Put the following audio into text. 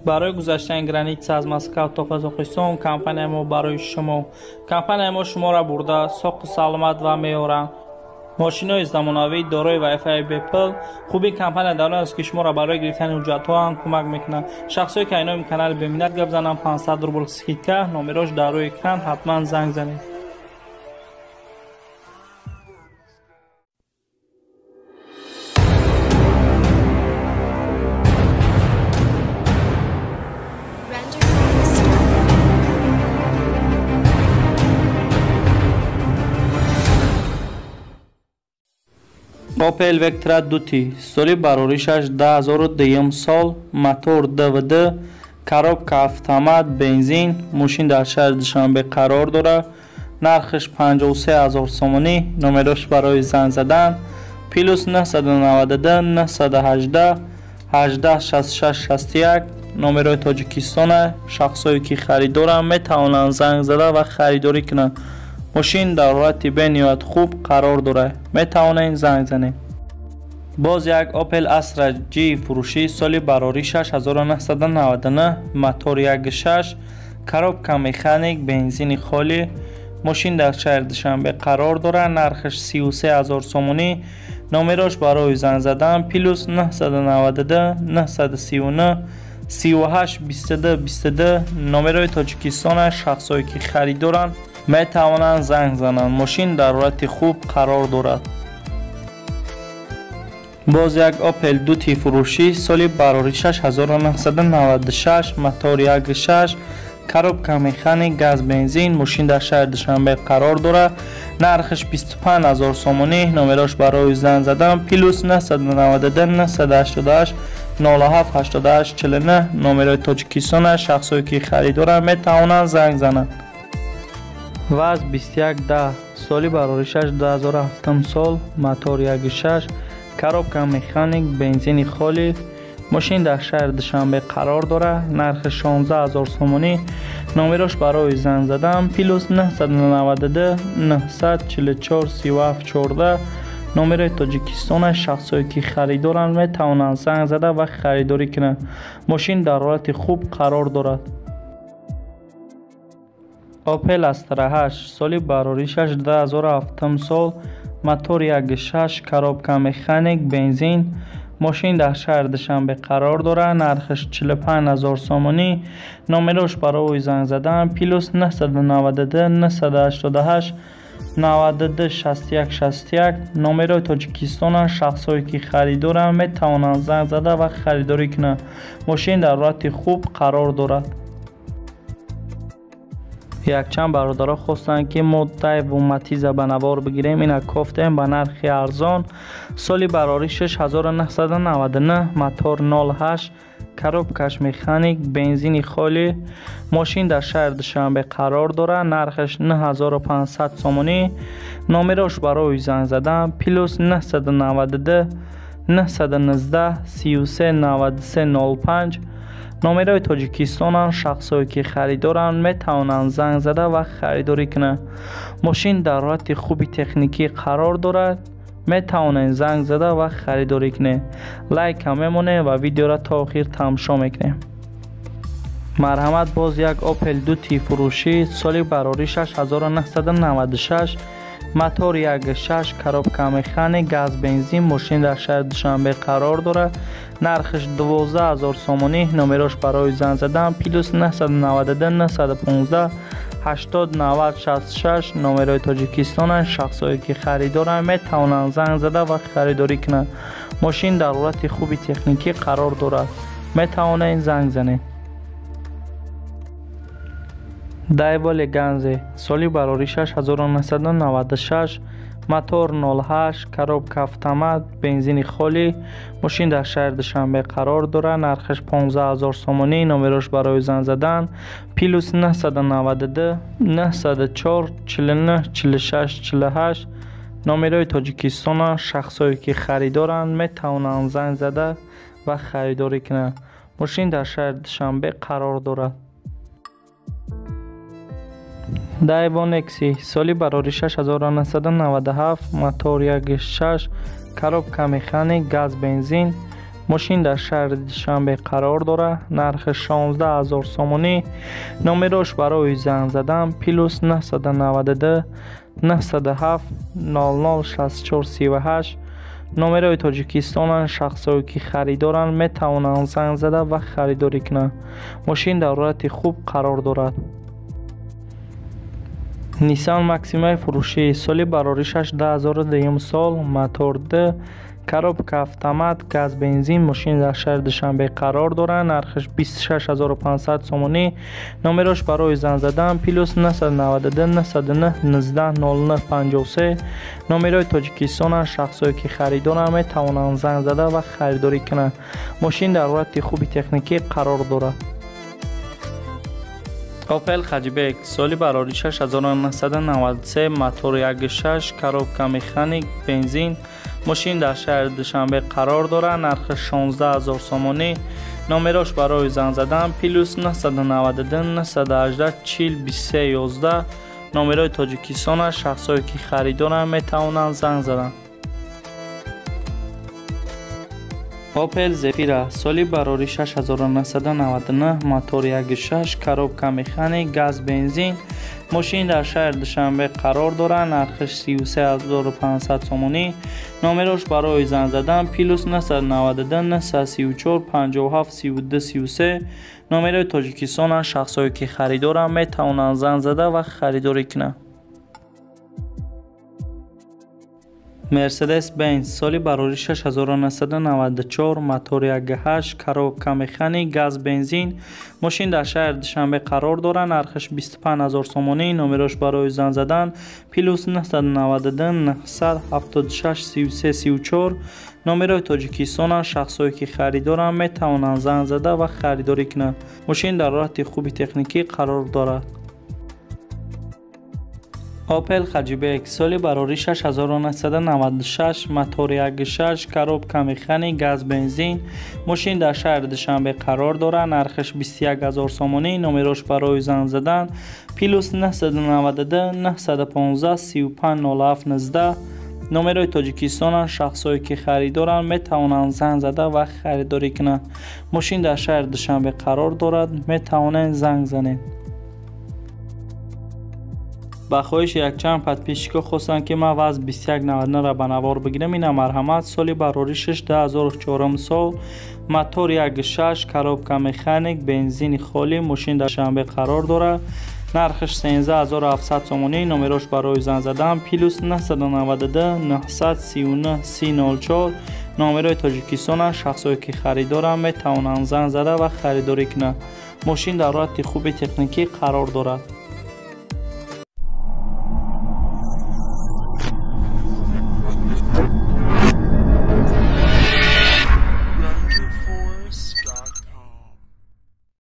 Барои гузаштани граница аз Москва то Қазоқистон компания мо барои шумо. Компания мо шуморо бурда соқу саломат ва меоранд. Мошинои замонавӣ дорои Wi-Fi бепул. Хуби компания дар он аст, ки шуморо барои гирифтани ҳуҷҷатҳо ҳам кӯмак мекунад. Шахсое ки айноми канали Беминнат гап зананд, 500 рубл скидка, номерош дар рӯи экран, ҳатман занг занед. Opel Vectra 2T соли бароришаш 2002 сол, мотор ДВД, коробка автомат, бензин, мошин дар шаҳри Душанбе қарор дорад. Нархаш 53 000 сомонӣ, номерош барои занг задан плюс 992 918 18 66 61, номерои Тоҷикистона. Шахсое ки харидоранд, метавонанд занг зада ва харидорӣ кунанд. Мошин дар ҳолати бениҳоят хуб қарор дорад, метавонед занг занед. Боз як Opel Astra G фурӯшӣ, соли бароришаш 1999, мотор 1.6, коробка механик, бензини холӣ. Мошин дар шаҳри Душанбе қарор дорад, нархаш 33 000 сомонӣ, номерош барои занг задан плюс 992 939 38 22 22, номерои Тоҷикистона. Шахсое ки харидоранд, метавонанд занг зананд. Мошин дар ҳолати хуб қарор дорад. Боз як Opel 2T фурӯшӣ, соли бароришаш 1996, мотор 1.6, коробка механик, газ, бензин. Мошин дар шаҳри Душанбе қарор дорад, нархаш 25 000 сомонӣ, номерош барои занг задан плюс 992 988 07 88 49, номерои Тоҷикистона. Шахсое ки харидоранд, метавонанд занг зананд. ВАЗ 2110, соли бароришаш 2007 сол, мотор 1.6, коробка механик, бензини холӣ. Мошин дар шаҳри Душанбе қарор дорад, нархи 16 000 сомонӣ, номерош барои занг задан плюс 992 944 37 14, номерои Тоҷикистона. Шахсое ки харидоранд, метавонанд занг зада ва харидорӣ кунанд. Мошин дар ҳолати хуб қарор дорад. Opel Astra 8, соли бароришаш 2007 сол, мотор 1.6, коробка механик, бензин. Мошин дар шаҳри Душанбе қарор дорад, нархаш 45 000 сомонӣ, номерош барои занг задан плюс 992 988 92 61 61, номерои Тоҷикистона. Шахсое ки харидоранд, метавонанд занг зада ва харидорӣ кунанд. Мошин дар ҳолати хуб қарор дорад. Якчанд бародаро хостанд, ки мо Дайву Матиза ба навор бигирем. Ина кофтем ба нархи арзон. Соли бароришаш 1999, мотор 08, коробкаш механик, бензини холӣ. Мошин дар шаҳри Душанбе қарор дорад, нархаш 9500 сомонӣ, номерош барои занг задан плюс 992 919 33 93 05, номерои Тоҷикистонанд. Шахсое ки харидоранд, метавонанд занг зада ва харидорӣ кунанд. Мошин дар ҳолати хуби техникӣ қарор дорад, метавонед занг зада ва харидорӣ кунед. Лайкам мемонем ва видеоро то охир тамошо мекунем. Марҳамат, боз як Opel 2T фурӯшӣ, соли бароришаш 1996, мотор 1.6, коробка механик, газ, бензин. Мошин дар шаҳри Душанбе қарор дорад, нархаш 12 000 сомонӣ, номерош барои занг задан плюс 992 915 80 90 66, номерои Тоҷикистона. Шахсое ки харидоранд, метавонанд занг зада ва харидорӣ кунанд. Мошин дар ҳолати хуби техникӣ қарор дорад, метавонед занг занед. Дайва Леганзе, соли бароришаш 1996, мотор 08, коробка автомат, бензини холӣ. Мошин дар шаҳри Душанбе қарор дорад, нархаш 15 000 сомонӣ, номерош барои занг задан плюс 992 904 49 46 48, номерои Тоҷикистона. Шахсое ки харидоранд, метавонанд занг зада ва харидорӣ кунанд. Мошин дар шаҳри Душанбе қарор дорад. Дайва Некси, соли бароришаш 1997, мотор 1.6, коробка механик, газ, бензин. Мошин дар шаҳри Душанбе қарор дорад. Нархи 16 000 сомонӣ. Номерош барои занг задан плюс 992 907 00 64 38. Номерои Тоҷикистонанд. Шахсое ки харидоранд метавонанд занг зада ва харидорӣ кунанд. Мошин дар ҳолати хуб қарор дорад. Nissan Maxima фурӯшӣ, соли бароришаш 2002 сол, мотор 2, коробка автомат, газ бензин. Мошин дар шаҳри Душанбе қарор дорад. Нархаш 26500 сомонӣ. Номерош барои занг задан плюс 992 909 19 09 53. Номерои Тоҷикистонанд. Шахсое ки харидоранд метавонанд занг зада ва харидорӣ кунанд. Мошин дар ҳолати хуби техникӣ қарор дорад. Opel Hatchback, соли бароришаш 1993, мотор 1.6, коробка механик, бензин. Мошин дар шаҳри Душанбе қарор дорад. Нархи 16 000 сомонӣ. Номерош барои занг задан плюс 992 918 40 23 11. Номерои Тоҷикистонанд. Шахсое ки харидоранд метавонанд занг заданд. Opel Zafira, соли бароришаш 1999, мотор 1.6, коробка механик, газ бензин. Мошин дар шаҳри Душанбе қарор дорад. Нархаш 33500 сомонӣ. Номерош барои занг задан плюс 992 934 57 32 33. Номерои Тоҷикистонанд. Шахсое ки харидоранд метавонанд занг зада ва харидорӣ кунанд. Mercedes-Benz, соли бароришаш 1994, мотор 1.8, коробка механик, газ бензин. Мошин дар шаҳри Душанбе қарор дорад. Нархаш 25 000 сомонӣ. Номерош барои занг задан плюс 992 976 33 34. Номерои Тоҷикистонанд. Шахсое ки харидоранд метавонанд занг зада ва харидорӣ кунанд. Мошин дар ҳолати хуби техникӣ қарор дорад. Opel Hatchback, соли бароришаш 1996, мотор 1.6, коробка механик, газ бензин. Мошин дар шаҳри Душанбе қарор дорад. Нархаш 21 000 сомонӣ. Номерош барои занг задан плюс 992 915 35 07 19. Номерои Тоҷикистонанд. Шахсое ки харидоранд метавонанд занг зада ва харидорӣ кунанд. Мошин дар шаҳри Душанбе қарор дорад. Метавонед занг занед. Ба хоҳиши якчанд подписчико хостанд, ки ман ВАЗ 2199-ро ба навор бигирам. Ина марҳамат, соли бароришаш 2004 сол, мотор 1.6, коробка механик, бензини холӣ. Мошин дар Душанбе қарор дорад. Нархаш 13700 сомонӣ. Номерош барои занг задан плюс 992 939 30 04. Номерои Тоҷикистонанд. Шахсое ки харидоранд метавонанд занг зада ва харидорӣ кунанд. Мошин дар ҳолати хуби техникӣ қарор дорад.